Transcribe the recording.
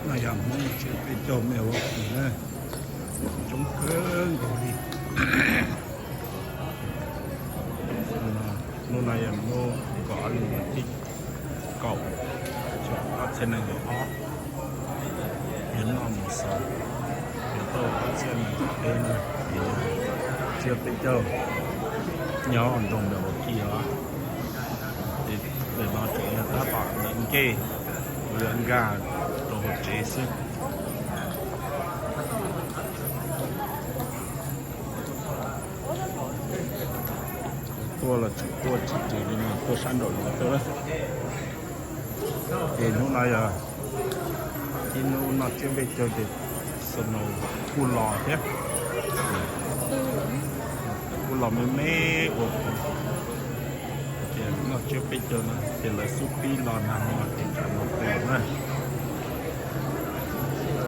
Yog Hmoob tsiab peb caug me ua kis na, coob kawg nkaus li. Hnub no yog hnub kaum ob lub vas thib kaum, ob txhiab nees nkaum ob, yog noj mus xaus, yog tau ob txhiab nees nkaum peb na, ces yog tsiab peb caug nyob nroog ntawm ua kis os. Ces ntawm no tseem yog tab tom lawv ncej, lawv nkag rau hauv tsev xwb. Tuaj los tseem tuaj tsis ris li no, tuaj sab nraum no tuaj. Ces hnub no yog ib hnub noj tsiab peb caug ces snow kuj los thiab, kuj los me me ua, ces noj tsiab peb caug no ces lawv xub pib los nag hmo ces tsam no pem na.